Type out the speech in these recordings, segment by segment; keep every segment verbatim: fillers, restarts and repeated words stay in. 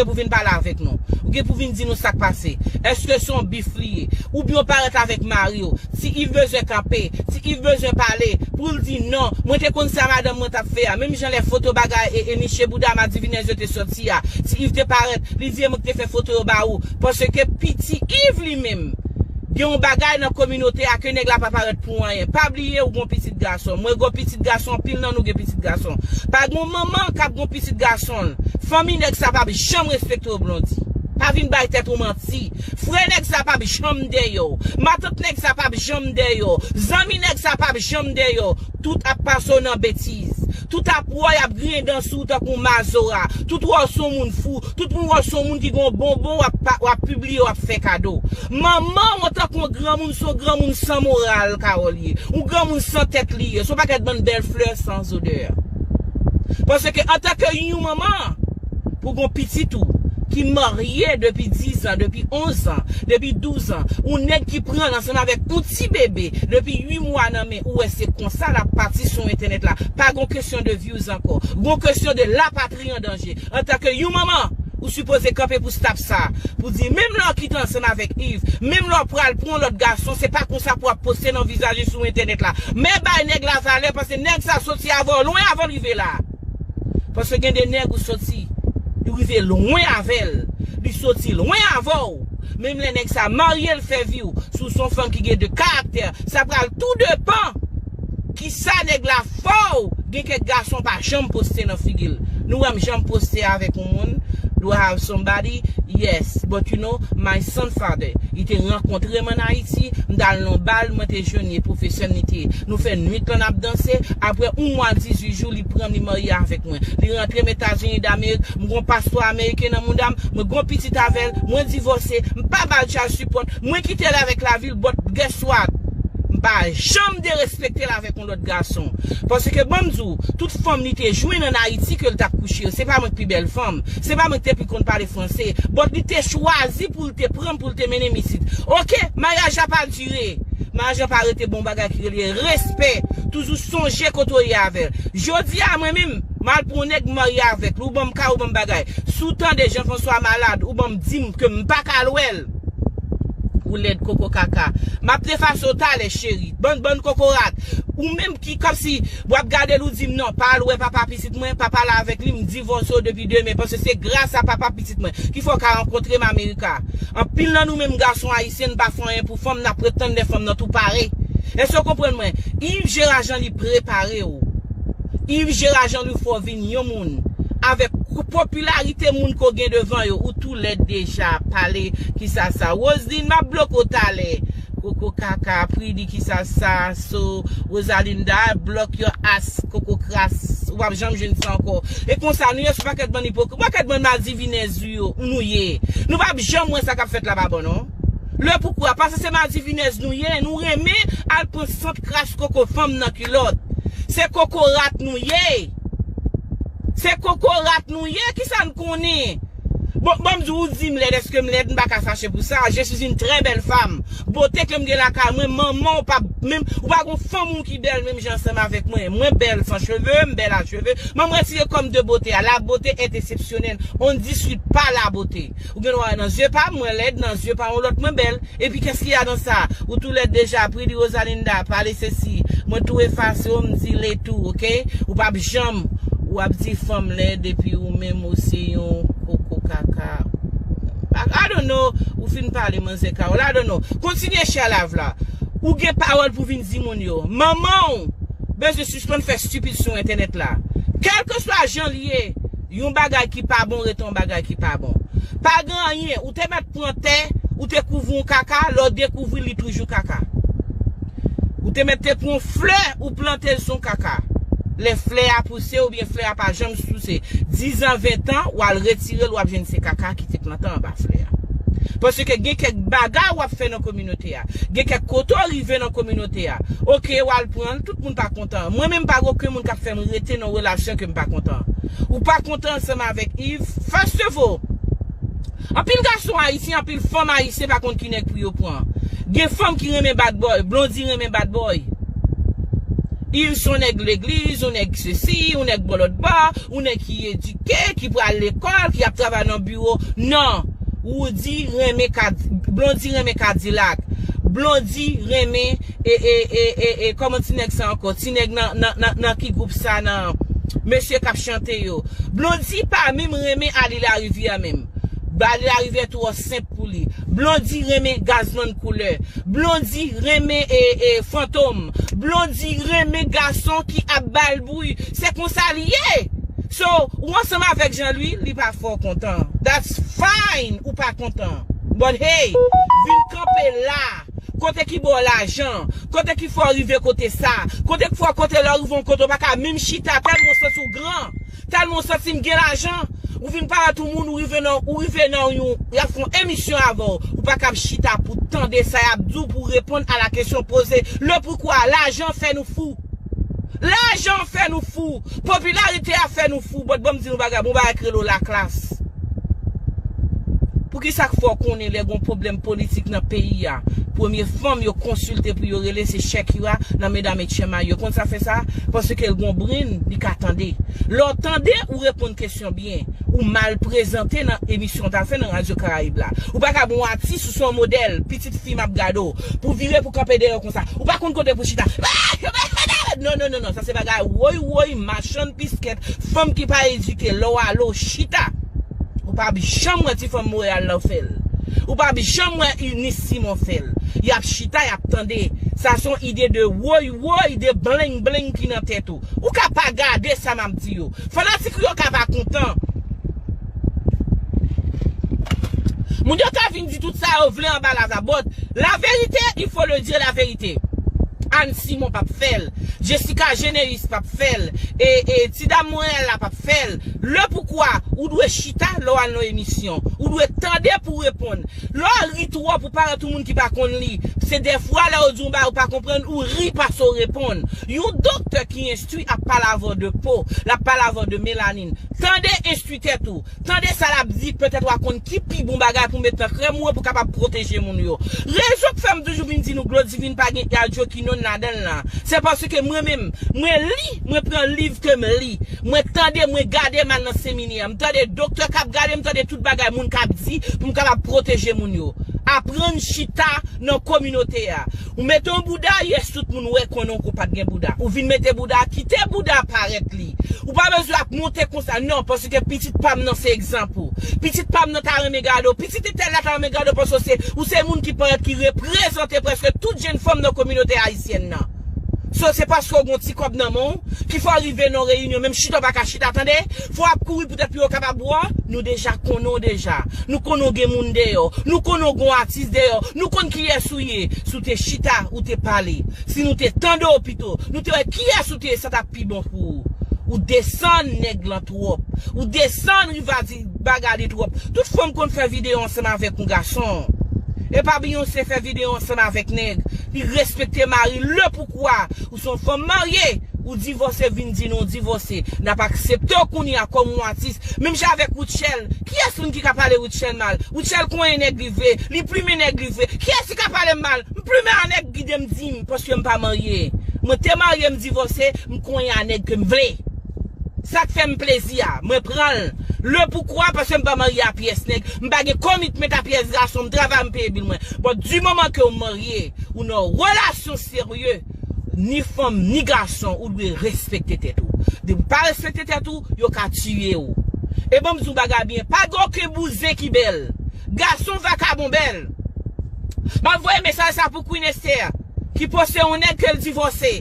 Pou vin pale avèk nou. Ou gen pou vin di nou sa k pase. Èske se yon bif li ye? Oubyen w parèt avèk mari w? Ti Iv bezwen kanpe. Ti Iv bezwen pale. Pou l di non. Mwen te konn sa madanm mwen t ap fè a. Menm jan lè foto bagay e, e niche bouda madivinèz yo te sòti a. Ti Iv te parèt. Li di e mwen ki te fè foto yo ba ou. Paske piti Iv li menm. Gen yon bagay nan kominote a ke nèg la pa parèt pou anyen. Pa bliye ou gon pitit gason. Mwen gon pitit gason, anpil nan nou gen pitit gason. Pa gon manman k ap gon pitit gason l. Fanmi nèg sa p ap janm respekte w, Blondy. Pa vin bay tèt ou manti. Frè nèg sa p ap janm dèyè w. Matant nèg sa p ap janm dèyè w. Zanmi nèg sa p ap janm dèyè w. Tout ap pase w nan betiz. Tout ap wè w, y ap griyen dan sou w tankou mazora. Tout wè w se yon moun fou. Tout moun wè w se yon moun ki gen yon bonbon w ap, pa- w ap pibliye, w ap fè kado. Manman w antanke yon granmoun, se yon granmoun san moral, Carole ye. Yon granmoun san tèt li ye. Se yon pakèt bann bèl flè san zodè. Paske antanke yon manman, pou gon pitit ou ki marye depi diz an, depi onz an, depi douz an, ou nèg ki pran l ansanm avèk yon ti bebe depi uit mwa nan men ou, wè se konsa l ap pati sou entènèt la. Pa gon kesyon de views ankò. Gon kesyon de lapatri an danje. Antanke yon manman, ou sipoze kanpe pou stop sa. Pou di, menm lè w kite ansanm avèk Iv, menm lè w pral pran yon lòt gason, se pa konsa pou w ap poste nan vizaj li sou entènèt la. Men bay nèg la valè, paske nèg sa soti avè w lwen avan l rive la. Paske gen de nèg ou soti, li rive lwen avè l. Li soti lwen avè w. Menm lè nèg sa marye l fè vi w, si w se yon fanm ki gen de karaktè, sa pral tou depan kisa nèg la fè w. Gen kèk gason pa janm poste nan figi l. Nou wè m janm poste avèk yon moun? Do I have somebody? Yes, but you know, my son father, li te rankontre m an Ayiti, m t al nan bal, mwen te jwenn li, pwofesè m li te ye. Nou fè nwit lan n ap danse, apre yon mwa dizuit jou, li pran m, li marye avèk mwen. Li rantre m Etazini Damerik, m gon paspò ameriken nan mouda m, mwen gon pitit avè l, mwen divòse, m pa ba l child support, mwen kite l avèk lavi l, but guess what? M pa janm derespekte l avèk yon lòt gason. Paske ban m di w, tout fanm li te jwenn ann Ayiti ke l t ap kouche yo, se pa mwen k pi bèl fanm, se pa mwen k te pi konn pale franse, but li te chwazi pou l te pran m, pou l te mennen m isit. Oke, maryaj la pa dire. Maryaj la pa rete bon bagay ki rele respè. Toujou sonje kote w ye avè l. Jodi a, mwen menm, m al pran yon nèg m marye avèk li, ou ban m kay, ou ban m bagay. Si w tande Jean François malad, ou ban m di m ke m pa ka al wè l. Ou lèd koko kaka. M ap efase w talè, cheri. Bann, bann kokorat. Ou menm ki kòmsi w ap gade l, ou di m non, pa al wè papa pitit mwen, pa pale avèk li, m divòse w depi demen, paske se gras a papa pitit mwen ki fè w ka rankontre m Amerika. Anpil nan nou menm gason ayisyen, n pa fè anyen pou fanm, n ap ret tann lè fanm nan tou pare. Èske w konprann mwen? Yves Gérard Jean li prepare w. Yves Gérard Jean Louis fè w vin yon moun. Avèk popilarite moun ke w gen devan yo, ou tou lèd deja. Pale, kisa sa? Roseline, m ap bloke w talè. Koko kaka, Pridi, kisa sa? So, Rosalinda, block your ass, koko kras. Ou p ap janm jwenn sa ankò. E konsa, nou ye sou pakèt bann ipokrit, pakèt bann madivinèz ou yo, nou ye. Nou p ap janm wè sa k ap fèt la pa bon, non. Le poukwa? Paske se madivinèz nou ye, nou renmen al pran sant kras koko fanm nan kilòt. Se kokorat nou ye. Se kokorat nou ye, kisa n konnen? Bon, bon, m di w, ou di m lèd, èske m lèd? M pa ka fache pou sa. Je suis une très belle femme. Bote ke m gen lakay mwen, manman w pa menm, ou pa gon fanm ou ki bèl menm jan ansanm avèk mwen. Mwen bèl san cheve, m bèl a cheve. Men m retire kòm de bote a. La beauté est exceptionnelle. On ne discute pas la beauté. Ou gen dwa wè nan zye pa m, mwen lèd, nan zye pa yon lòt, mwen bèl. Epi qu'est-ce qu'il y a dans ça? Ou tou lèd deja, Pridi Rosalinda, pale sesi. Mwen tou efase w, m di le tou, oke? Ou p ap janm, w ap di fanm lèd, epi ou menm ou se yon koko kaka. I, I don't know, ou fin pale, manzè Carole, I don't know. Kontinye share live la. Ou gen pawòl pou vin di moun yo. Manman w bezwen sispann fè stipid sou entènèt la. Kèlkeswa jan l ye, yon bagay ki pa bon rete yon bagay ki pa bon. Pa gen anyen, ou te mèt pran tè, ou te kouvri yon kaka, lè w dekouvri l, li toujou kaka. Ou te mèt te pran yon flè, ou plante l sou yon kaka. Lè flè a pouse, oubyen flè a pa janm pouse, diz an, ven an, w al retire l, w ap jwenn se kaka ki te plante anba flè a. Paske gen kèk bagay w ap fè nan kominote a. Gen kèk kote w rive nan kominote a. Oke, w al pran l, tout moun pa kontan. Mwen menm, pa gen okenn moun k ap fè m rete nan relasyon ke m pa kontan. Ou pa kontan ansanm avèk Yves, first of all, anpil gason ayisyen, anpil fanm ayisyen pa konn ki nèg pou yo pran. Gen fanm ki renmen bad boy, Blondy renmen bad boy. Yves se yon nèg legliz, yon nèg sesi, yon nèg bò lòt bò, yon nèg ki edike, ki pral lekòl, ki ap travay nan biwo. Non. Roody renmen kad, Blondy renmen Kadilak. Blondy renmen, e, e, e, e, e, kòman ti nèg sa ankò? Ti nèg nan, nan, nan, nan ki gwoup sa nan? Mesye k ap chante yo. Blondy pa menm renmen Ali Larivière menm. Bali Larivière twò senp pou li. Blondy renmen Gazman Koulè. Blondy renmen, e, e, Fantom. Blondy renmen gason ki ap ba l bri. Se konsa li ye. So, ou ansanm avèk Jean Louis, li pa fè w kontan. That's fine, ou pa kontan. But hey, vin kanpe la. Kote ki ba w lajan? Kote ki fè w rive kote sa? Kote ki fè w kote lè w rive yon kote w pa ka menm chita tèlman w santi w gran? Tèlman w santi m gen lajan? Ou vin parèt yon moun, ou rive nan, ou rive nan yon, y ap fè yon emisyon avè w. Ou pa kab chita pou tande sa y ap di w, pou reponn a la kesyon poze. Le poukwa, lajan fè nou fou. Lajan fè nou fou. Popilarite a fè nou fou. But ban m di nou bagay, bon bagay k rele w laklas. Poukisa k fè w konnen lè gon pwoblèm politik nan peyi a, premye fanm yo konsilte pou yo rele se Shakira nan Medam et Shema. Yo konn sa fè sa? Paske l gon brenn, li ka tande. Lè w tande, ou reponn kesyon byen. Ou mal prezante nan emisyon w t ap fè nan Radyo Karayib la. Ou pa ka bon atis, ou se yon modèl, pitit fi m ap gade w. Pou vire pou kanpe dèyè w konsa. Ou pa konn kote pou chita. Non, non, non, non. Sa se bagay woy, woy, machann piskèt, fanm ki pa edike. Lè w ale w chita. Ou p ap janm wè ti fanm Monreyal la fè l. Ou p ap janm wè Eunice Simon fè l. Y ap chita, y ap tande. Sa se yon ide de woy, woy, de bleng, bleng ki nan tèt ou. Ou ka pa gade sa m ap di yo. Fanatik ou yo ka pa kontan. Moun yo ka vin di tout sa yo vle anba lav la. But la vérité, il faut le dire la vérité. Anne Simon p ap fè l. Jessica Généus p ap fè l. E, e ti dam Monreyal la p ap fè l. Le poukwa, ou dwe chita lè w al nan emisyon. Ou dwe tande pou w reponn. Lè w ri twòp, ou parèt yon moun ki pa konn li. Se dèfwa lè yo di w yon bagay ou pa konprann, ou ri pase w reponn. Yon doktè ki enstwi ap pale avè w de po, l ap pale avè w de melanin. Tande, enstwi tèt ou. Tande sa l ap di, petèt w a konn ki pi bon bagay pou met nan krèm ou an pou kapab pwoteje moun yo. Rezon k fè m toujou vin di nou Glodivine pa gen hydroquinone ladan l la, se paske mwen menm, mwen li, mwen pran liv ke m li, mwen tande, mwen gade, m al nan seminè, m tande doktè k ap gade, m tande tout bagay moun k ap di pou m kapab pwoteje moun yo. Aprann chita nan kominote a. Ou mete yon bouda, yes, tout moun wè konnen w pa t gen bouda. Ou vin mete bouda, kite bouda parèt li. Ou pa bezwen ap monte konsa, non, paske pitit pa m nan se egzanp ou. Pitit pa m nan ta renmen gade w. Pitit entèl la ta renmen gade w, paske w se, ou se moun ki parèt ki reprezante prèske tout jenn fanm nan kominote ayisyèn nan. So, se paske w gen yon ti kòb nan men w, ki fè w rive nan reyinyon, menm chita w pa ka chita, tande? Fò w ap kouri poutèt pou yo kapab wè w. Nou deja konnen w deja. Nou konnen w gen moun dèyè w. Nou konnen w gen yon atis dèyè w. Nou konn kiyès ou ye. Si w te chita, ou te pale. Si nou te tande w pito, nou te wè kiyès ou te ye, sa t ap pi bon pou ou. Ou desann nèg lan twòp. Ou desann Rivadi bagay li twòp. Tout fanm konn fè videyo ansanm avèk yon gason. E pa Beyoncé fè videyo ansanm avèk nèg. Li respekte mari l. Le poukwa? Ou se yon fanm marye. Ou divòse, vin di nou w divòse. N ap aksepte w kounye a kòm yon atis. Menm jan avèk Rutshelle. Kiyès moun ki ka pale Rutshelle mal? Rutshelle konyen nèg li vle. Li plimen nèg li vle. Kiyès ki ka pale m mal? M plimen a nèg ki gide m di m, paske m pa marye. Mwen te marye, m divòse, m konyen a nèg ke m vle. Sa k fè m plezi a, mwen pran l. Le poukwa? Paske m pa marye a pyès nèg. M pa gen komitman a pyès gason. M travay, m peye bil mwen. But di moman ke w marye, ou nan yon relasyon serye, ni fanm, ni gason, ou dwe respekte tèt ou. Depi w pa respekte tèt ou, yo ka tiye w. E ban m di w bagay byen, pa gen okenn bouzen ki bèl. Gason vakabon bèl. M ap voye mesaj sa pou Queen Esther, ki poste yon nèg ke l divòse.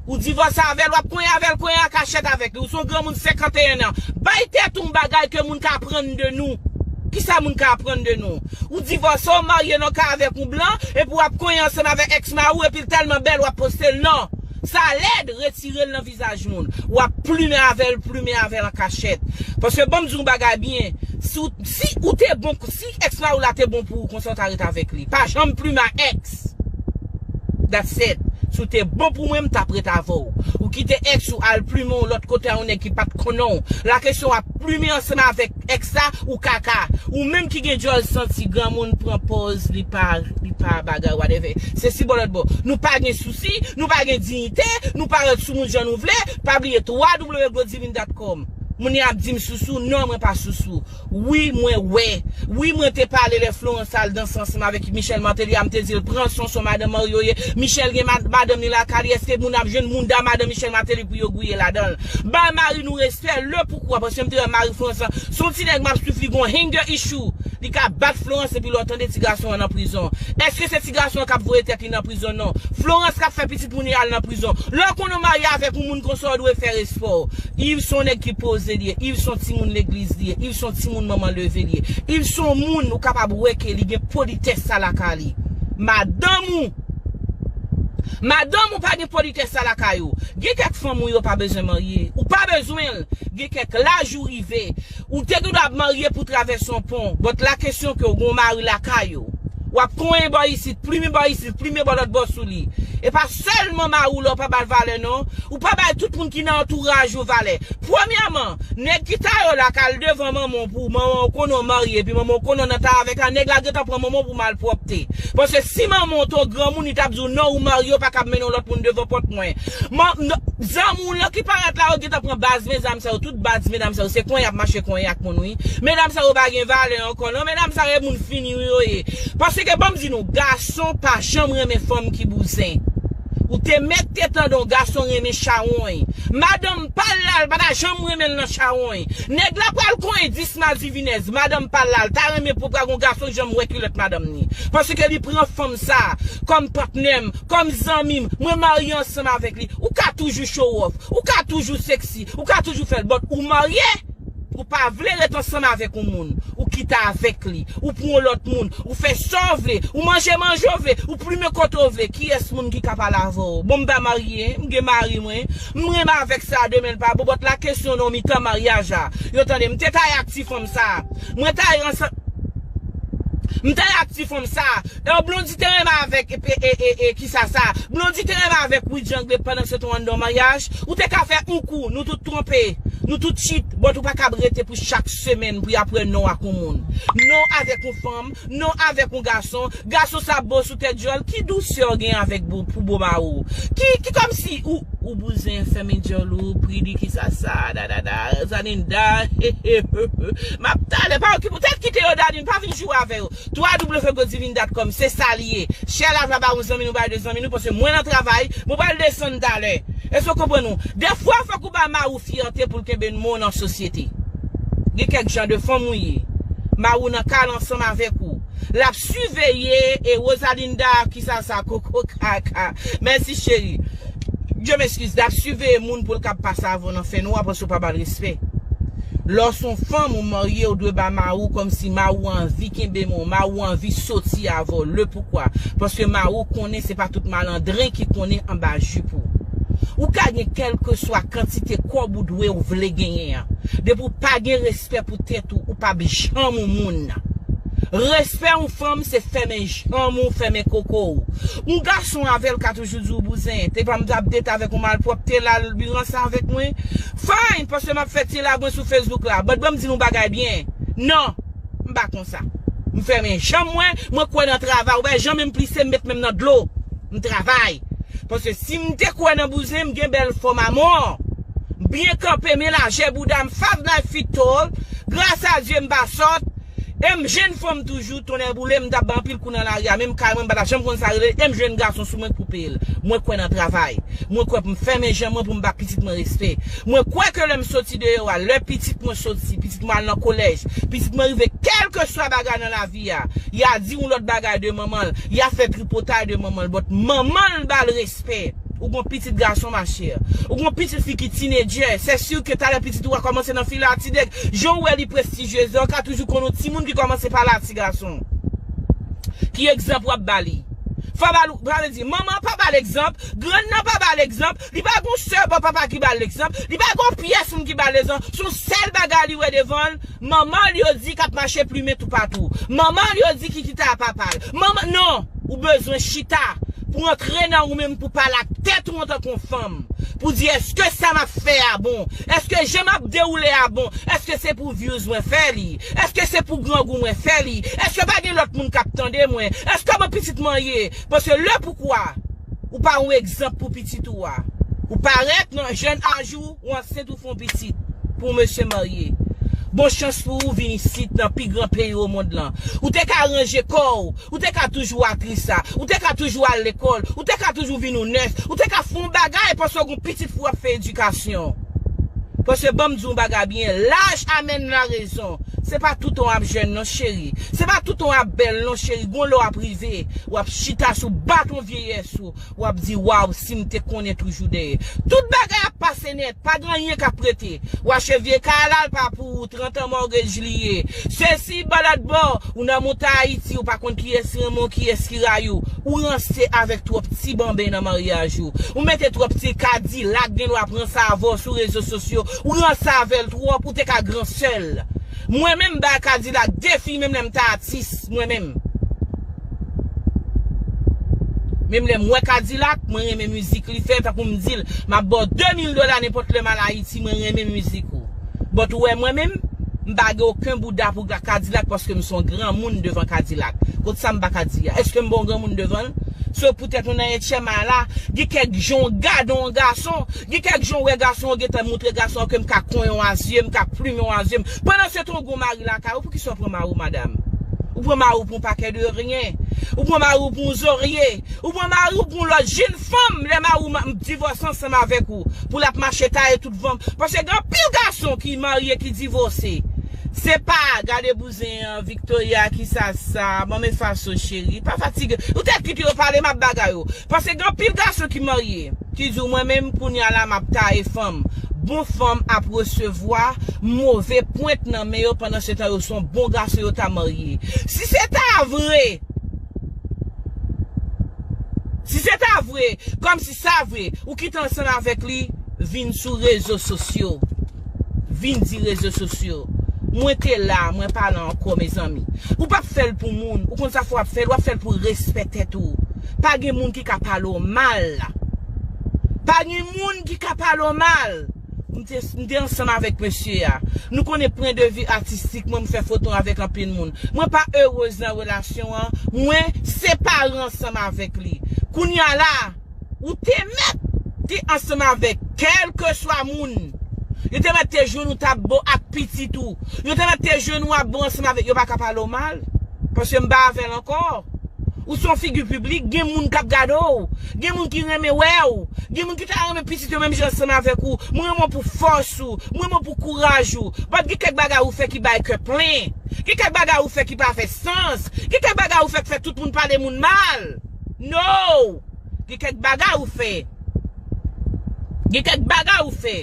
Ou divòse avè l, w ap konyen avè l, konyen an kachèt avèk li. Ou se yon granmoun senkanteyen an. Bay tèt ou yon bagay ke moun ka aprann de nou. Kisa moun ka aprann de nou? Ou divòse, w marye nan kay avèk yon blan, epi w ap konyen ansanm avèk èks mari w, epi l tèlman bèl, w ap poste l. Non. Sa lèd, retire l nan vizaj moun. W ap plimen avè l, plimen avè l an kachèt. Paske ban m di w yon bagay byen. Si w, si ou te bon, si èks mari w la te bon pou ou, konsa w ta ret avèk li. Pa janm plimen a èks. That's it. Si w te bon pou mwen, m t ap ret avè w. Ou kite ex ou al plimen w lòt kote a yon nèg ki pa t konnen w. La kesyon w ap plimen ansanm avèk ex la, ou kaka. Ou menm ki gen djòl santi, granmoun pran pòz, li pa, li pa bagay, whatever. Se si bò lòt bò. Nou pa gen sousi, nou pa gen diyite, nou parèt sou moun jan nou vle. Pa bliye w w w gwo divin dot com. Moun yo ap di m sousou, non, mwen pa sousou. Wi, mwen wè. Wi, mwen te pale lè Florence al danse ansanm avèk Michel Martelly a, m te di l, pran son, son madanm marye w ye. Michel gen mad-, madanm li lakay li, èske moun ap jwenn mounda madanm Michel Martelly pou yo gouye ladan l? Bay mari nou respè, le poukwa, paske m te wè mari Florence lan, se yon ti nèg m ap swiv li gon anger issue. Li ka bat Florence epi lè w tande ti gason an nan prizon. Èske se ti gason an k ap voye tèt li nan prizon? Non. Florence k ap fè pitit moun yo al nan prizon. Lè w konnen w marye avèk yon moun konsa, w dwe fè respè w. Yves se yon nèg ki poze li ye. Yves se yon timoun legliz li ye. Yves se yon timoun manman leve li ye. Yves se yon moun ou kapab wè ke li gen politès sa lakay li. Madanm ou, madanm ou pa gen politès sa lakay ou. Gen kèk fanm ou yo pa bezwen marye. Ou pa bezwen l. Gen kèk laj ou rive. Ou te gen dwa ap marye pou travèse yon pon. But la kesyon ke w gen yon mari lakay ou. W ap konyen bò isit, plimen bò isit, plimen bò lòt bò sou li. E pa sèlman mari w la w pa ba l valè non. Ou pa bay tout moun ki nan antouraj ou valè. Premyèman, nèg ki ta yo la k al devan manman w pou manman w konnen w marye, epi manman w konnen w nan ta avèk la, nèg la gentan pran manman w pou malpwòpte. Paske si manman w te yon granmoun, li t ap di w non, ou marye, w pa ka ap mennen yon lòt moun devan pòt mwen. Man, n-, zanmi w lan ki parèt la, yo gentan pran baz medam sa yo, tout baz medam sa yo, se konyen y ap mache konyen ak moun wi. Medam sa yo pa gen valè ankò non, medam sa yo e moun fini wi yo ye. Paske ban m di nou, gason pa janm renmen fanm ki bouzen. Ou te mèt te tande yon gason renmen chawony. Madanm pa l la, l pa ta janm renmen l nan chawony. Nèg la pral konyen dis madivinèz, madanm pa l la, l ta renmen pou pral gon gason janm wè kilòt madanm ni. Paske li pran fanm sa kòm patnè m, kòm zanmi m, mwen marye ansanm avèk li. Ou ka toujou show off, ou ka toujou sexy, ou ka toujou fè l, but ou marye, ou pa vle ret ansanm avèk yon moun, ou kite avèk li, ou pran yon lòt moun, ou fè sa w vle, ou manje manje w vle, ou plimen kote w vle, kiyès moun ki ka pale avè w? Bon, m pa marye, m gen mari mwen, m renmen avèk sa, demen l pa bon, but la kesyon nan mitan maryaj la. Yo tande, m te ta ye ak ti fanm sa, mwen ta ye ansanm, m ta ye ak ti fanm sa, e Blondy te renmen avèk, e, e, e, e, kisa sa, Blondy te renmen avèk Widy Anglais pandan se te anndan maryaj, ou te ka fè yon kou, nou tout twonpe, nou tout chit, but ou pa kab rete pou chak semèn pou y ap wè non ak yon moun. Non avèk yon fanm, non avèk yon gason, gason sa bo sou tèt djòl, ki dousè w gen avèk bo, pou bo mari w? Ki, ki kòmsi ou, ou bouzen fèmen djòl ou, pridi kisa sa, dadada, zaninda, m ap talè, pa okipe w, tèt kite yo, dadin, pa vin joure avè yo. W w w gwo divin dot com, se sa li ye. Share live la ba yon zanmi nou, ba de zanmi nou, paske mwen nan travay, mwen pral desann talè. Èske w konprann ou? Defwa, fòk ou ba mari w fyète pou l kenbe non w nan sosyete. Gen kèk jan de fanm ou ye. Mari w nan kay la ansanm avèk ou. L ap siveye e Rosalinda, kisa sa, koko kaka. Mèsi, cheri. Dieu m'excuse, l ap siveye moun pou l kab pase avè w nan fènwa paske w pa ba l respè. Lè w se yon fanm ou marye, ou dwe ba mari w kòmsi mari w anvi kenbe men w, mari w anvi soti avè w. Le poukwa? Paske mari w konnen se pa tout malandren ki konnen anba jip ou. Ou ka gen kèlkeswa kantite kòb ou dwe ou vle genyen an. Depi w pa gen respè pou tèt ou, ou p ap janm yon moun. Respè yon fanm se fèmen janm ou, fèmen koko w. Yon gason avè l ka toujou di w bouzen. Te pa m t ap date avèk yon malpwòpte la, l bi ranse avèk mwen. Fine, paske m ap fè ti lagwen sou Facebook la. But ban m di nou bagay byen. Non, m pa konsa. M fèmen janm mwen, mwen kwè nan travay. Ou wè jan menm plise m met men m nan dlo. M travay. Paske si m te kwè nan bouzen, m gen bèl fòm amò. M byen kanpe, men lajè bouda m, five nine feet tall. Gras a Dye, m pa sòt. E m jèn fanm toujou, tonnè boule, m t ap bay anpil kou nan lari a, menm kay mwen, m pa t ap janm konn sa rele, e m jwenn gason sou mwen k pou peye l. Mwen kwè nan travay. Mwen kwè pou m fèmen jan mwen, pou m ba pitit mwen respè. Mwen kwè ke lè m soti deyò a, lè pitit mwen soti, pitit mwen al nan kolèj, pitit mwen rive, kèlkeswa bagay nan lavi a, y a di yon lòt bagay de manman l, y a fè tripotay de manman l, but manman l ba l respè. Ou gon pitit gason, ma chère. Ou gon pitit fi ki tinedjè. Se si ke talè pitit ou a kòmanse nan fila a ti nèg. Jan w wè li prestijyez la, ou ka toujou konn yon timoun ki kòmanse pale a ti gason. Ki egzanp w ap ba li? Fò ba l, sa vle di, manman pa ba l egzanp, grann nan pa ba l egzanp, li pa gon sè bò papa ki ba l egzanp, li pa gon pyès moun ki ba l egzanp. Se yon sèl bagay li wè devan l, manman l yo di k ap mache plimen toupatou. Manman l yo di ki kite a papa l. Manman, non, ou bezwen chita. pou antre nan ou menm, pou pale ak tèt ou antanke yon fanm, pou di, èske sa m ap fè a bon? Èske jan m ap dewoule a bon? Èske se pou views mwen fè li? Èske se pou grangou mwen fè li? Èske pa gen lòt moun k ap tande mwen? Èske mwen pitit mwen ye? Paske lè poukwa ou pa yon egzanp pou pitit ou a. Ou parèt nan jèn aj ou, ou ansent, ou fè yon pitit pou mesye marye. Bon chans pou ou vin isit nan pi gran peyi o mond lan. Ou te ka ranje kò w, ou te ka toujou aktris la, ou te ka toujou al lekòl, ou te ka toujou vin yon nès, ou te ka fè yon bagay paske w gen yon pitit pou w ap fè edikasyon. Paske ban m di w yon bagay byen, laj amèn la rezon. Se pa toutan w ap jèn non cheri. Se pa toutan w ap bèl non cheri. Gon lè w ap rive, w ap chita sou baton vyeyès ou. W ap di, waw, si m te konnen toujou dèyè. Tout bagay ap pase nèt, pa gen anyen k ap rete. W achte vye kay la, l pa pou ou, trant an mortgage li ye. Sesi, balad bò, ou nan monte Ayiti, ou pa konn kiyès ki renmen w, kiyès ki rayi w. Ou ranse avèk twòp ti banben nan maryaj ou. Ou mete twòp ti kadilak, gen lwa pran sa avè w sou rezo sosyo. Ou ranse avè l twòp, ou te ka gran sè l. Mwen menm, m bay kadilak de fi, menm lè m te atis, mwen menm. Menm lè m wè Kadilak, mwen renmen mizik li fè, tankou m di l, m ap ba w de mil dola nenpòt lè m al Ayiti, mwen renmen mizik ou. But ou wè mwen menm, m pa gen okenn bouda pou Kadilak paske m se yon granmoun devan Kadilak. Kot sa m pa ka di a? Èske m pa yon granmoun devan l? So poutèt nou nan etyèm ane la, gen kèk jan w gade yon gason, gen kèk jan w wè gason, w gentan moutre gason an ke m ka konyen w a zye, m ka plimen w a zye m. Pandan se tan w gen yon mari lakay ou, poukisa w pran mari w, madanm? Ou pran mari w pou yon pakèt de ryen. Ou pran mari w pou yon zorye. Ou pran mari w pou yon lòt jenn fanm. Lè mari w ma- divòse ansanm avèk ou, pou l ap mache taye tout vann. Paske gen anpil gason ki marye, ki divòse. Se pa, gade bouzen an, Victoria, ki sa sa, manmen faso cheri, pa fatige. Ou tèt kite yo pale, m ap bagay yo. Paske gen anpil gason ki marye, ki di w, mwen menm, kounye a la, m ap taye fanm. Bon fanm ap resevwa move pwent nan men yo, pandan se tan yo se yon bon gason, yo ta marye. Si se ta vre, si se ta vre, kòmsi sa vre, ou kite ansanm avèk li, vin sou rezo sosyo. Vin di rezo sosyo. Mwen te la, mwen pa la ankò, mezanmi. Ou p ap fè l pou moun. Ou konn sa fè w ap fè l, w ap fè l pou respè tèt ou. Pa gen moun ki ka pale w mal. Pa gen moun ki ka pale w mal. M te, m te ansanm avèk mesye a. Nou konnen pwen de vi atistik mwen, m fè foto avèk anpil moun. Mwen pa erez nan relasyon an. Mwen separe ansanm avèk li. Kounye a la, ou te mèt te ansanm avèk kèlkeswa moun. Yo te mèt te jwenn ou t ap bon ak pitit ou. Yo te mèt te jwenn ou ap bon ansanm avèk, yo pa ka pale w mal. Paske m pa avè l ankò. Ou se yon figi piblik, gen moun k ap gade w. Gen moun ki renmen wè w. Gen moun ki ta renmen pitit yo menm jan ansanm avèk ou. Mwen renmen w pou fòs ou. Mwen renmen w pou kouraj ou. But gen kèk bagay ou fè ki bay kè plen. Gen kèk bagay ou fè ki pa fè sans. Gen kèk bagay ou fè k fè tout moun pale moun mal. No! Gen kèk bagay ou fè. Gen kèk bagay ou fè.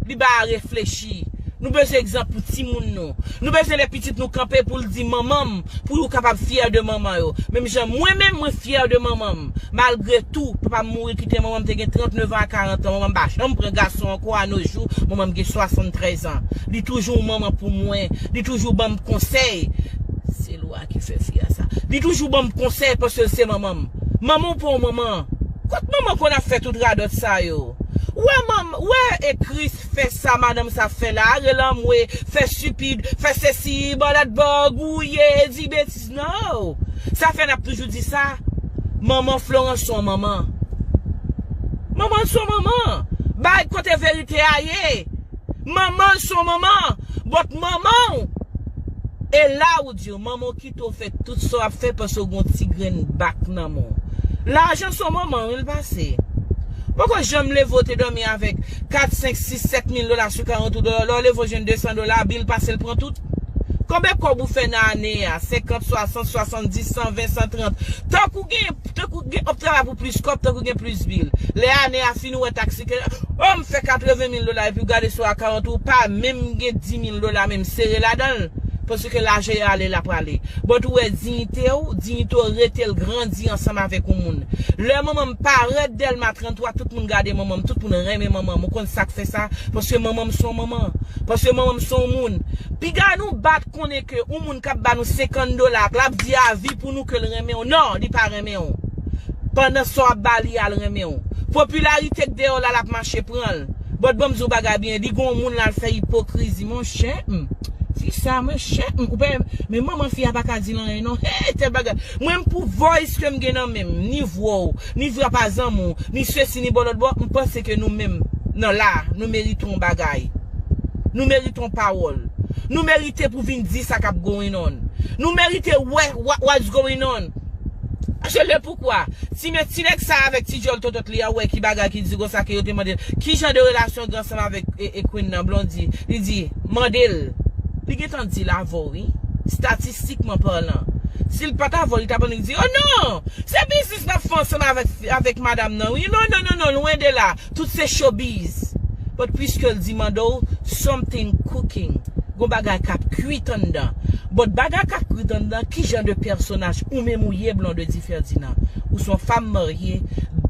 Li ba a reflechi. Nou bezwen egzanp pou timoun nou. Nou bezwen lè pitit nou kanpe pou l di manman m, pou yo kapab fyè de manman yo. Menm jan mwen menm, mwen fyè de manman m. Malgre tou, papa m mouri kite manman m te gen trannnev an a karant an. Manman m pa janm pran gason ankò a no jou. Manman m gen swasanntrèz an. Li toujou yon manman pou mwen. Li toujou ban m konsèy. Se lwa ki fè fi a sa. Li toujou ban m konsèy paske l se manman m. Manman w pa w manman. Kot manman konn ap fè tout radòt sa yo? Ou wè manm, ou wè e Kris fè sa madanm sa fè la, rele anmwe, fè stipid, fè sesi, bò dat bò, gouye, di betiz. No! Sa fè n ap toujou di sa. Manman Florence se yon manman. Manman se yon manman. Bay kote verite a ye. Manman se yon manman. But manman w, e la ou di w, manman w kite w fè tout sa w ap fè paske w gen yon ti grenn bak nan men w. Lajan se yon manman wi l pase. Poko janm leve w te dòmi avèk kat, senk, sis, sèt mil dola sou karant ou dola, lè w leve w jwenn de san dola, bil pase l pran tout. Konbyen kòb ou fè nan ane a? Senkant, swasant, swasanndis, san ven, san trant. Tank ou gen, tank ou gen, w ap travay pou plis kòb, tank ou gen plis bil. Lè ane a fini, ou wè taksi ke, o, m fè katreven mil dola, epi w gade sou akawont ou, ou pa menm gen dis mil dola menm sere ladan l. Paske lajan yo ale, l ap ale. But ou wè diyite w, diyite w rete l grandi ansanm avèk yon moun. Lè manman m parèt Dèlma trannntwa, tout moun gade manman m, tout moun renmen manman m. Ou konn sa k fè sa? Paske manman m se yon manman. Paske manman m se yon moun. Piga nou bat konnen ke yon moun k ap ba nou senkant dola, k l ap di avi pou nou ke l renmen w. Non, li pa renmen w. Pandan sa w ap ba li a, l renmen w. Popilarite k dèyè w la, l ap mache pran l. But ban m di w bagay byen, li gon moun l al fè ipokrizi, monchè. Hmm. Fi sa, monchè. Hmm, ou pa, men manman fi a pa ka di l anyen, non. Hey, tèl bagay. Mwen, m pou voice ke m gen nan men m, ni vwa w, ni vwa pa zanmi w, ni sesi, ni bò lòt bò, m panse ke nou menm, nan la, nou merite yon bagay. Nou merite yon pawòl. Nou merite pou vin di sa k ap going on. Nou merite wè what, what's going on. Je le poukwa. Ti men ti nèg sa avèk ti djòl totot li a, wè ki bagay ki di konsa ke yo te mande l. Ki jan de relasyon w gen ansanm avèk e, e Queen nan, Blondy? Li di, mande l. Li gentan di l avè w, wi. Statistikman palan. Si l pa t avè w, li t ap annik di, oh non! Se biznis m ap fè ansanm avèk, avèk madanm nan, wi. Non, non, non, non, lwen de la. Tout se showbiz. But piske l di mande w, something cooking. Gon bagay k ap kwit anndan. But bagay k ap kwit anndan, ki jan de pèsonaj ou menm ou ye, Blondedy Ferdinand? Ou se yon fanm marye,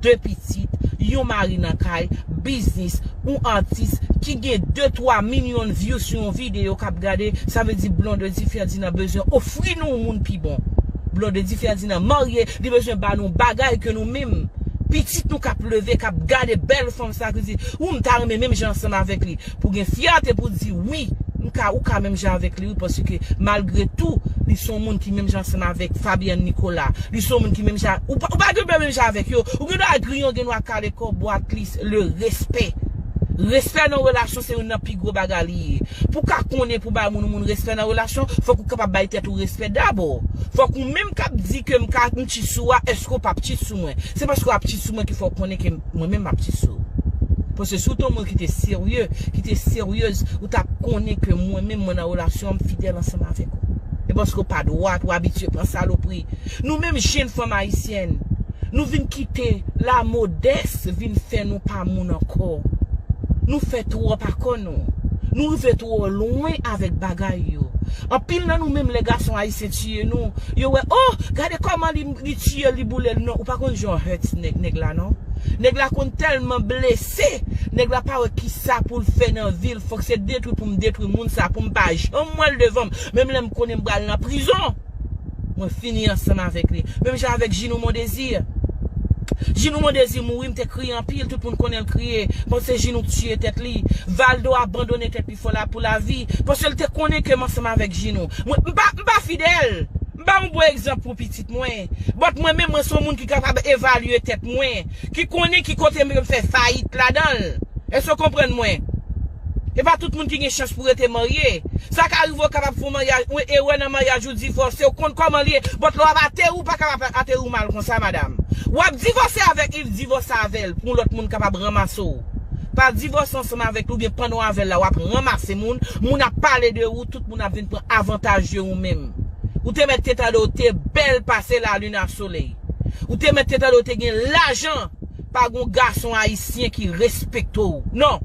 de pitit, yon mari nan kay, biznis, yon atis ki gen de twa milyon view sou yon videyo k ap gade, sa vle di Blondedy Ferdinand bezwen ofri nou yon moun pi bon. Blondedy Ferdinand marye, li bezwen ba nou bagay ke nou menm, pitit nou k ap leve, k ap gade bèl fanm sa, ki di, ou m ta renmen menm jan ansanm avèk li. Pou gen fyète pou di, wi, m ka, ou ka menm jan avèk li, wi, paske malgre tou, li se yon moun ki menm jan ansanm avèk Fabienne Nicolas. Li se yon moun ki menm jan, ou pa, ou pa gen dwa menm jan avèk yo. Ou gen dwa griyen, ou gen dwa kale kò, but at least le respect. Respè nan relasyon se youn nan pi gwo bagay li ye. Pou w ka konnen pou bay moun, moun respè nan relasyon, fòk ou kapab bay tèt ou respè dabò. Fòk ou menm k ap di ke m ka, m cheat sou ou a, èske w p ap cheat sou mwen? Se paske w ap cheat sou mwen ki fè w konnen ke mwen menm m ap cheat sou ou. Paske si w te yon moun ki te serye, ki te seryez, ou t ap konnen ke mwen menm mwen nan relasyon, m fidèl ansanm avèk ou. E paske w pa dwat, ou abitye pran salopri. Nou menm jenn fanm ayisyèn, nou vin kite lamodès vin fè nou pa moun ankò. Nou fè twòp a kò nou. Nou rive twò lwen avèk bagay yo. Anpil nan nou menm, lè gason ayisyen tiye nou, yo wè, oh, gade kòman li, li tiye l, li boule l. Non, ou pa konn jan w hurt nèg, nèg la, non. Nèg la konn tèlman blese, nèg la pa wè kisa pou l fè nan vi l. Fòk se detwi pou m detwi moun sa, pou m pa janm wè l devan m. Menm lè m konnen m pral nan prizon, mwen fini ansanm avèk li. Menm jan avèk Ginou Mondésir. Ginou Mondésir mouri, m te kriye anpil, tout moun konnen l kriye. Panse Ginou tiye tèt li. Valdo abandone tèt li fò la pou lavi. Paske l te konnen ke m ansanm avèk Ginou. Mwen, m pa, m pa fidèl. M ba yon bon egzanp pou pitit mwen. But mwen menm, mwen se yon moun ki kapab evalye tèt mwen, ki konnen ki kote m fè fayit ladan l. Èske w konprann mwen? E pa tout moun ki gen chans pou rete marye. Sa ka rive w kapab fè yon maryaj, yon erè nan maryaj ou, divòse, ou konn kòman l ye, but lè w ap ateri, ou pa kapab ateri w mal konsa, madanm. W ap divòse avèk li, divòse avè l, pou yon lòt moun kapab ranmase w. Pa divòse ansanm avèk li oubyen pandan w avè l la, w ap ranmase moun, moun ap pale de ou, tout moun ap vin pran avantaj de ou menm. Ou te mèt te tande w te bèl pase lalin a solèy. Ou te mèt te tande w te gen lajan. Pa gon gason ayisyen ki respekte w. Non.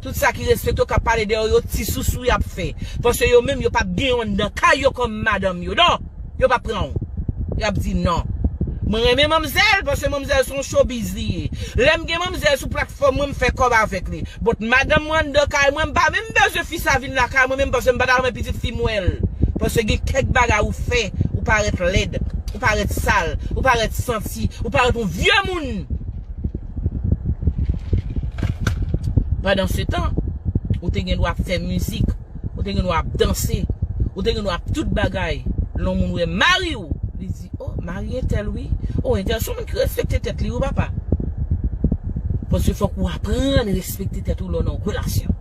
Tout sa ki respekte w k ap pale dèyè w, yo ti sousou y ap fè. Paske yo menm, yo p ap gen yon anndan kay yo kòm madanm yo. Non. Yo p ap pran w. Y ap di non. Mwen renmen manmzèl, paske manmzèl se yon showbiz li ye. Lè m gen manmzèl sou platfòm mwen, m fè kòb avèk li. But madanm mwen anndan kay mwen, m pa menm bezwen fi sa vin lakay mwen menm, paske m pa ta renmen pitit fi m wè l. Paske gen kèk bagay ou fè, ou parèt lèd, ou parèt sal, ou parèt santi, ou parèt yon vye moun. Pandan se tan, ou te gen dwa ap fè mizik, ou te gen dwa ap danse, ou te gen dwa ap tout bagay. Lè yon moun wè mari w, li di, oh, mari entèl wi. Oh, entèl se yon moun ki respekte tèt li wi papa. Paske fòk ou aprann respekte tèt ou lè w nan yon relasyon.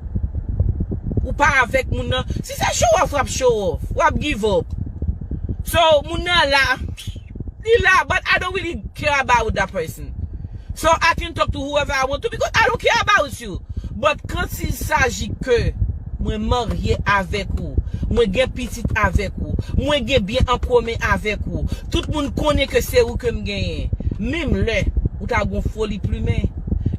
Ou pa avèk moun nan. Si se show off, w ap show off. W ap give up. So, moun nan la, li la, but I don't really care about that person. So, I can talk to whoever I want to because I don't care about you. But quand il s'agit que mwen marye avèk ou, mwen gen pitit avèk ou, mwen gen byen an komen avèk ou, tout moun konnen ke se ou ke m genyen. Menm lè ou ta gon foli plimen,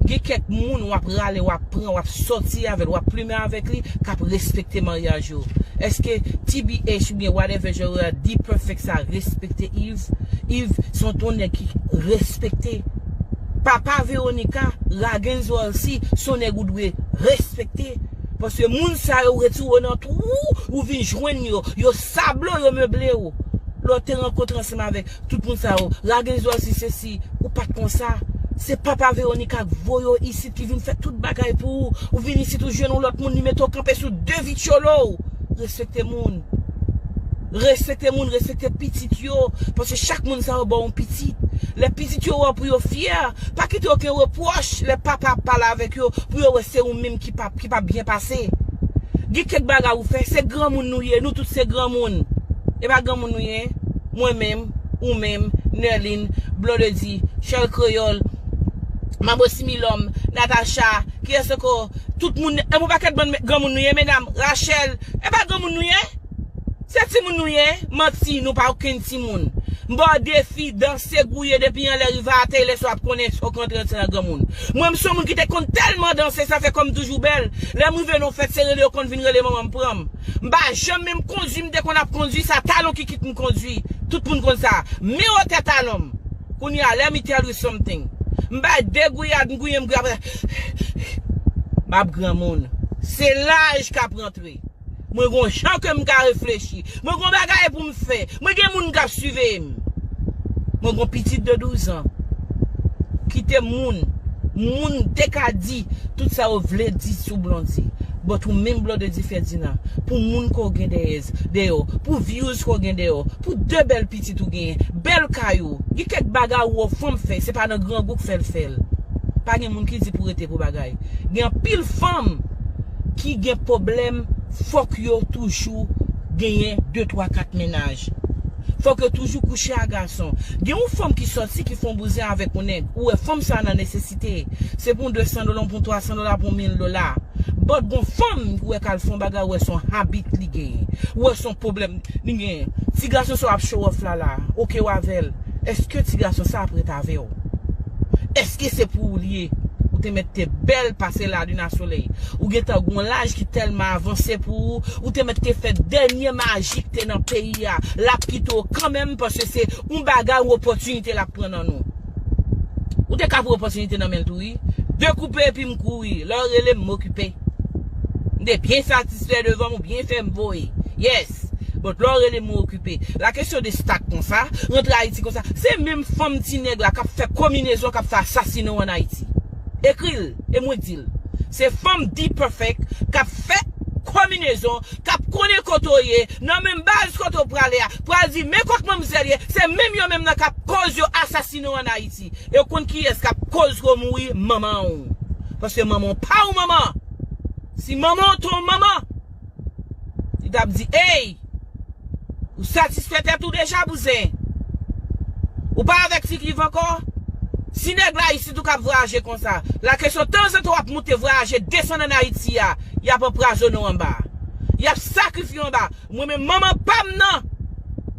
gen kèk moun w ap rale, w ap pran, w ap sòti avè l, w ap plimen avèk li, k ap respekte maryaj yo. Èske T B H oubyen whatever genre D-Perfect sa respekte Yves? Yves se yon nèg ki respekte. Papa Veronica, Ragenzorsi, se yon nèg ou dwe respekte. Paske moun sa yo retire w nan twou, ou vin jwenn yo. Yo sable w, yo meble w. Lè w te rankontre ansanm avèk tout moun sa yo, Ragenzò si sesi, ou pa t konsa. Se papa Veronica k voye w isit, ki vin fè tout bagay pou ou. Ou vin isit, ou jwenn yon lòt moun, li mete w kanpe sou de vityolo w. Respekte moun. Respekte moun, respekte pitit yo. Paske chak moun sa yo ba w yon pitit. Lè pitit yo wè w pou yo fyè, pa kite okenn repwòch lè papa ap pale avèk yo, pou yo wè se ou menm ki pa, ki pa byen pase. Gen kèk bagay ou fè, se granmoun nou ye, nou tout se granmoun. E pa granmoun nou ye? Mwen menm, ou menm, Nerline, Blondedy, Chèl Kreyòl, Manbo Similòm, Natacha, kiyès ankò? Tout moun, e yon pakèt bann granmoun nou ye, medam, Rachel, e pa granmoun nou ye? Se timoun nou ye? Manti, nou pa okenn timoun. M ba w defi, danse, gouye depi anlè rive atè, lè sa w ap konnen èske w k antre ansanm ak granmoun. Mwen, m se yon moun ki te konn tèlman danse, sa fè kò m toujou bèl. Lè m rive nan yon fèt, se rele yo konn vin rele manman m pran m. M pa janm menm kondui, m te konn ap kondui, sa talon ki kit m kondui. Tout moun konn sa. Men wotè talon m. Kounye a, let me tell you something. M bay de gouyad, m gouye, m gouye, apre, m ap granmoun. Se laj k ap rantre. Mwen gon jan ke m ka reflechi. Mwen gon bagay pou m fè. Mwen gen moun k ap siveye m. Mwen gon pitit de douz an. Kite moun. Moun te ka di tout sa yo vle di sou Blondy. But ou menm Blondedy Ferdinand, pou moun ke w gen dèyè, dèyè w, pou views ke w gen dèyè w, pou de bèl pitit ou genyen, bèl kay ou, gen kèk bagay ou wè fanm fè, se pa nan grangou k fè l fè l. Pa gen moun ki di pou rete pou bagay. Gen anpil fanm ki gen pwoblèm, fòk yo toujou genyen de, twa, kat mennaj. Fòk yo toujou kouche ak gason. Gen yon fanm ki sòti, ki fè yon bouzen avèk yon nèg. Ou wè fanm sa nan nesesite. Se pou yon de san dola, pou yon twa san dola, pou yon mil dola. But gon fanm ou wè k al fè yon bagay, ou wè se yon habit li genyen. Ou wè se yon pwoblèm li genyen. Ti gason sa w ap show off la la, oke w avè l. Èske ti gason sa ap ret avè w? Èske se pou ou li ye? Ou te mèt te bèl pase ladina solèy. Ou gentan gon laj ki tèlman avanse pou ou. Ou te mèt te fè dènye maji k te nan peyi a. L ap kite w kanmenm paske se yon bagay, yon opòtinite l ap pran nan nou. Ou te ka pran opòtinite nan men l tou wi. Dekoupe epi m kouri. Lè w rele m, m okipe. M te byen satisfè devan m, ou byen fè m voye. Yes. But lè w rele m, ou okipe. La kesyon de stak konsa, rantre Ayiti konsa, se menm fanm ti nèg la k ap fè konminezon, k ap fè asasinen w ann Ayiti. Ekri l, e mwen di l. Se fanm D-Perfect k ap fè konminezon, k ap konnen kote w ye, nan menm baz kote w prale a, pral di, men kot manmzèl ye, se menm yo menm nan k ap koz yo asasinen w ann Ayiti. E w konn kiyès k ap koz ke w mouri? Manman w. Paske manman w pa yon manman. Si manman w te yon manman, li t ap di, ey, ou satisfè tèt ou deja, bouzen? Ou pa avèk Ti Cliff ankò? Si nèg la isit ou k ap vwayaje konsa, la kesyon tanzantan w ap moute vwayaje desann ann Ayiti a, y ap anpwazonnen w anba. Y ap sakrifye w anba. Mwen menm manman pa m nan.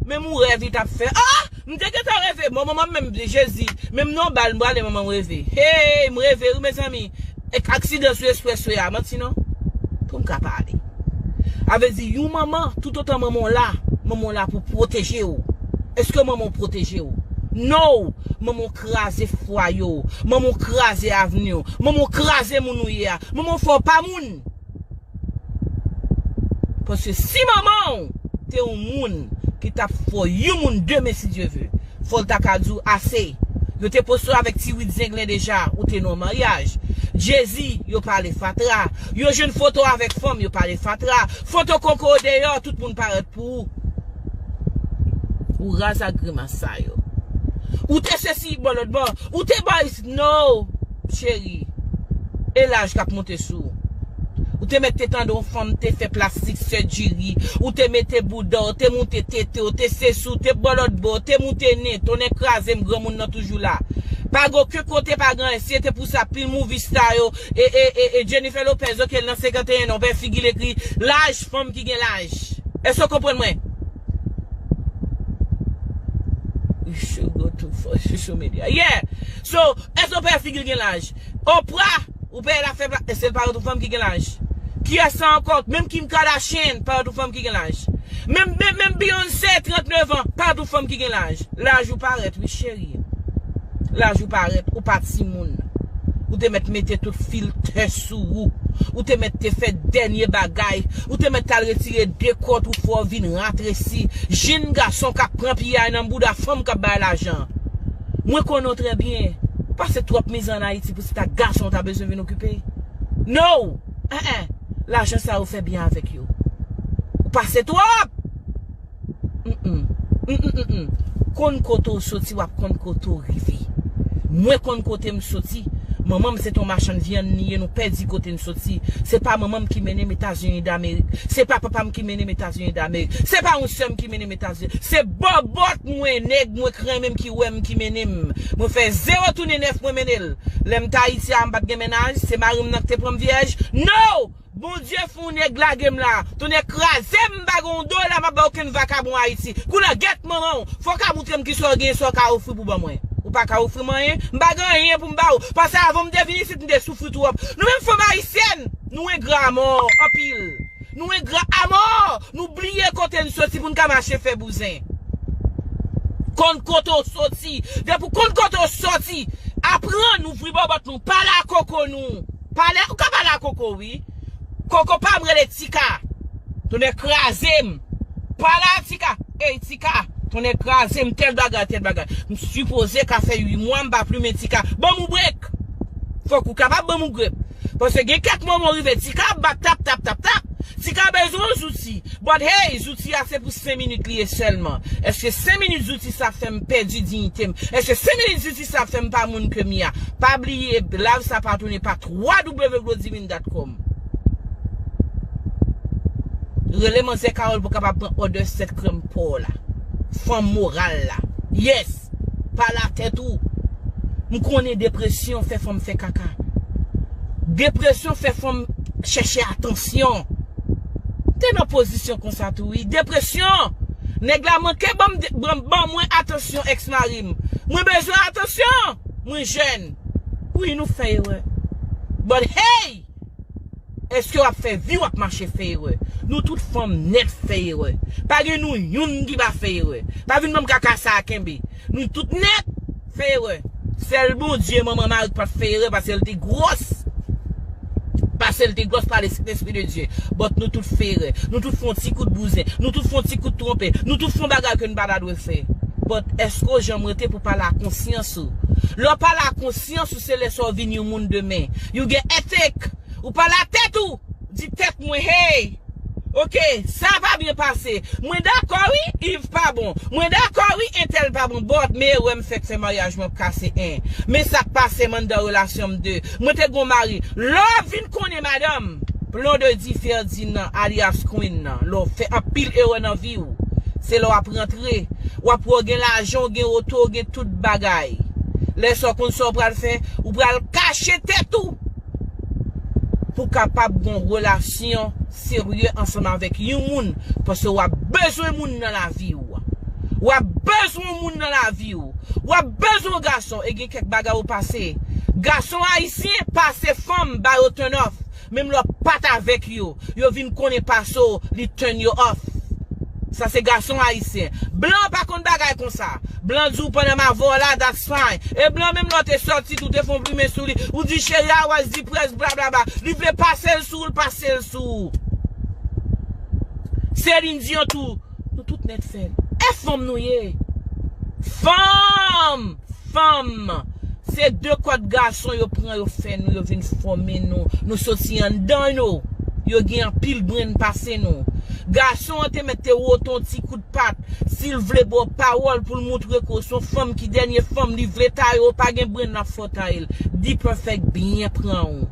Menm yon rèv li t ap fè. Ah! M te gentan reve. Bon, manman m menm, Jezi. Menm nan yon bal, m prale manman m reve. Hey, m reve, wi, mezanmi. Ek aksidan sou espreswe a, manti non? Pou m ka pale. A vle di, yon manman, toutotan manman w la, manman w la pou pwoteje w. Èske manman w pwoteje w? No! Manman w kraze fwaye w. Manman w kraze avni w. Manman w kraze moun ou ye a. Manman w fè w pa moun. Paske si manman w te yon moun ki t ap fè w yon moun demen, si Dye ve, fò l ta ka di w ase. Yo te poste w avèk ti wid zenglen deja, ou te nan maryaj. Jezi, yo pale fatra. Yo jwenn foto w avèk fanm, yo pale fatra. Foto koko w deyò, tout moun parèt pou ou. Ou raz ak grimas sa yo. Ou te sesi bò lòt bò. Ou te bò isit. No, cheri. E laj k ap monte sou ou. Ou te mèt te tande yon fanm te fè plastik surgery. Ou te mete bouda w, te moute tete w, te sesi w, te bò lòt bò, te moute nen, tonnè kraze m, granmoun nan toujou la. Pa gen okenn kote, pa gen anyen. Si se te pou sa, pil movie star yo, e, e, e, e Jennifer Lopez, oke, l nan senkanteyen an, w pè figi l ekri laj, fanm ki gen laj. Èske w konprann mwen? You should go to for social media. Yeah. So, èske w pè figi l gen laj? Oprah, ou pè l ap fè pla-, èske l pa yon fanm ki gen laj? Kiyès sa ankò? Menm Kim Kardashian, pa yon fanm ki gen laj. Menm, menm, menm Beyoncé, trannèf an, pa yon fanm ki gen laj. Laj ou parèt, wi, cheri. Laj ou parèt, ou pa timoun. Ou te mèt mete tout filtè sou ou. Ou te mèt te fè dènye bagay. Ou te mèt t al retire de kòt ou fè w vin ratresi. Jenn gason k ap pran piyay nan bouda fanm k ap bay lajan. Mwen konnen w trè byen. Ou pase twòp mizè ann Ayiti pou se ta gason w ta bezwen vin okipe. No! En, en. Lajan sa yo fè byen avèk yo. Ou pase twòp! Mm, mm. Mm, mm, mm, mm. Konn kote w soti, w ap konn kote w rive. Mwen konn kote m soti. Manman m se t on machann vyann li ye, nou pèdi kote n soti. Se pa manman m ki mennen m Etazini Damerik. Se pa papa m ki mennen m Etazini Damerik. Se pa yon sè m ki mennen m Etazini. Se bòbòt mwen, nèg mwen k renmen m, ki wè m, ki mennen m. Mwen fè zewo tounen nèf, mwen mennen l. Lè m t Ayiti a, m pa t gen mennaj. Se mari m nan ki te pran m vyèj. No! Bondye fè yon nèg lage m la. Tonnè kraze m, m pa gen yon dola, m ap ba okenn vakabon Ayiti. Kounye a, gèt manman w. Fò w ka montre m kisa w gen, sa w ka ofri pou ban mwen. Ou pa ka ofri m anyen, m pa gen anyen pou m ba w. Paske avan m te vin isit, m te soufri twòp. Nou menm fanm ayisyèn, nou engra amò, anpil. Nou engra amò, nou bliye kote n soti pou n ka mache fè bouzen. Konn kote w soti. Depi w konn kote w soti, aprann ouvri bòbòt nou, pale a koko nou. Pale, ou ka pale a koko, wi. Koko pa m rele Tika. Tonnè kraze m. Pale a Tika. Ey, Tika. Tonnè kraze m, tèl bagay, tèl bagay. M sipoze ka fè uit mwa, m pa plimen Tika. Ban m yon brek. Fòk ou kapab ban m yon brek. Paske gen kèk moman w rive, Tika ap bat tap, tap, tap, tap. Tika bezwen yon zouti. But hey, zouti a se pou senk minit li ye sèlman. Èske senk minit zouti sa fè m pèdi diyite m? Èske senk minit zouti sa fè m pa moun ke m ye a? Pa bliye, live sa pa tounen pa twa w w w glodivine dot com. Rele manzè Carole pou kapab pran òdè sèt krèm pa w la. Fanm moral la. Yes! Pale a tèt ou. M konnen depresyon fè fanm fè kaka. Depresyon fè fanm chèche atansyon. Te nan pozisyon konsa tou, wi. Depresyon! Nèg la manke ban m, ban, ban mwen atansyon, èks mari m. Mwen bezwen atansyon! Mwen jèn. Wi, nou fè erè. But hey! Èske w ap fè vi w ap mache fè erè? Nou tout fanm nèt fè erè. Pa gen nou youn ki pa fè erè. Pa vin ban m kaka sa a kenbe. Nou tout nèt fè erè. Sèl Bondye, manman mari k pa t fè erè paske l te gwòs. Paske l te gwòs pa Lespri de Dye. But nou tout fè erè. Nou tout fè yon ti kout bouzen. Nou tout fè yon ti kout twonpe. Nou tout fè yon bagay ke n pa ta dwe fè. But èske w janm rete pou pale a konsyans ou? Lè w pale a konsyans ou, se lè sa w vin yon moun demen. You get ethic. Ou pale a tèt ou. Di tèt mwen, hey, oke, sa pa byen pase. Mwen dakò wi, Yves pa bon. Mwen dakò wi, entèl pa bon. But men erè m fè k fè maryaj mwen ap kase, en. Men sa k pase m anndan relasyon m de. Mwen te gon mari. Lè w vin konnen madanm, Blondedy Ferdinand, alias Queen nan, lè w fè anpil erè nan vi w, se lè w ap rantre, w ap wè w gen lajan, w gen oto, w gen tout bagay. Lè sa w konn sa w pral fè, ou pral kache tèt ou. Pou kapab gon relasyon serye ansanm avèk yon moun, paske w ap bezwen moun nan lavi w. W ap bezwen moun nan lavi w. W ap bezwen gason, e gen kèk bagay ou pase. Gason ayisyen pase fanm ba yo turn off. Menm lè w pa t avèk yo, yo vin konnen pase w, li turn yo off. Sa se gason ayisyen. Blan pa konn bagay konsa. Blan di w pandan m avè w la, that's fine. E blan menm lè w te sòti tou, te fè yon plimen sou li. Ou di cheri a was depressed, blablabla. Li vle pase l sou w, l pase l sou ou. Celine Dion tou, nou tout nèt fè l. E fanm nou ye. Fanm! Fanm! Se de kòd gason yo pran, yo fè nou, yo vin fòme nou. Nou soti anndan yo. Yo gen anpil brenn pase nou. Gason an te mèt te wote yon ti kout pat. Si l vle ba w pawòl pou l moutre ke w se yon fanm ki dènye fanm, li vle taye w, pa gen brenn l ap fè w taye l. D-Perfect byen pran w.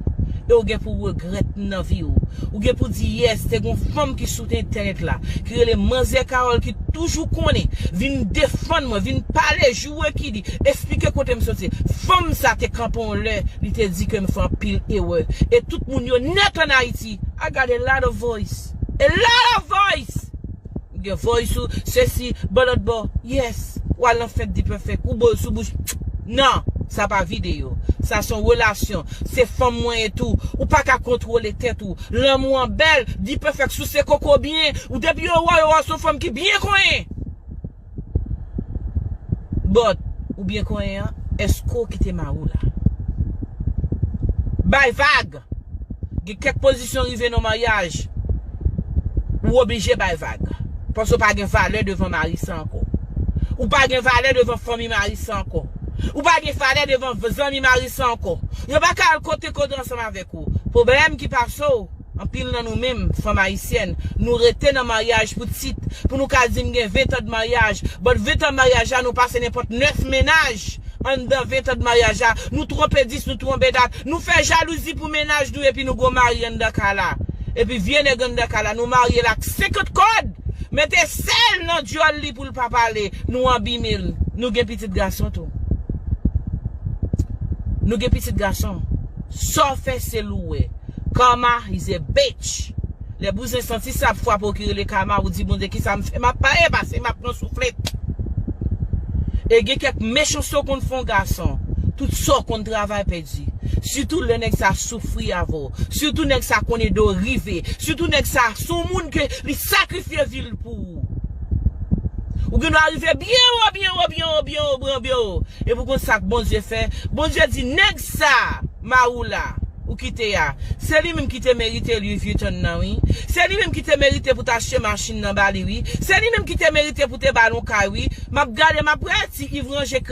E w gen pou w regrèt nan vi w. Ou gen pou di, yes, te gon fanm ki sou entènèt la, ki rele Manzè Carole, ki toujou konnen, vin defann mwen, vin pale, joure ki di, esplike kote m soti. Fanm sa te kanpe yon lè, li te di ke m fè anpil erè. E tout moun yo nèt ann Ayiti. I got a lot of voice. A lot of voice! Gen voice ou, sesi, bò lòt bò. Yes. W al nan fèt D-Perfect. Ou bo sou bouch. Non, sa pa videyo. Sa se yon relasyon. Se fanm mwen ye tou. Ou pa ka kontwole tèt ou. Lanmou an bèl. D-Perfect souse koko byen. Ou depi yo wè w, yo wè w se yon fanm ki byen konyen. But, ou byen konyen an, èske w kite mari w la? Bay vag! Gen kèk pozisyon rive nan maryaj, ou oblije bay vag. Paske w pa gen valè devan mari sa ankò. Ou pa gen valè devan fanmi mari sa ankò. Ou pa gen valè devan zanmi mari sa ankò. Yo pa ka al kote kote ansanm avèk ou. Pwoblèm ki pase w, anpil nan nou menm, fanm ayisyèn, nou rete nan maryaj pou tit, pou nou ka di m gen ven tan de maryaj. But ven tan maryaj la, nou pase nenpòt nèf mennaj anndan ven tan de maryaj la. Nou twonpe dis, nou twonpe dat. Nou fè jalouzi pou mennaj nou epi nou gon mari anndan kay la. Epi vye nèg anndan kay la, nou marye l ak senkant kòd. Mete sèl nan dyòl li pou l pa pale. Nou abime l. Nou gen pitit gason tou. Nou gen pitit gason. Sa w fè se l ou wè. Karma is a bitch. Lè bouzen santi sa ap frape w ki rele karma, ou di Bondye kisa m fè, m ap pale pase m ap pran souflèt. E gen kèk mechanste w konn fè yon gason, tout sa w konn travay pèdi. Sitou lè nèg sa soufri avè w. Sitou nèg sa konn ede w rive. Sitou nèg sa se yon moun ke li sakrifye vi l pou ou. Ou gen dwa rive byen wo, byen wo, byen wo, byen wo, byen wo, byen wo. Epi w konn sa k Bondye fè? Bondye di nèg sa, mari w la, ou kite a, se li menm ki te merite Louis Vuitton nan wi. Se li menm ki te merite pou t achte machin nan ba li wi. Se li menm ki te merite pou te ba l yon kay wi. M ap gade, m ap wè ti Yves ranje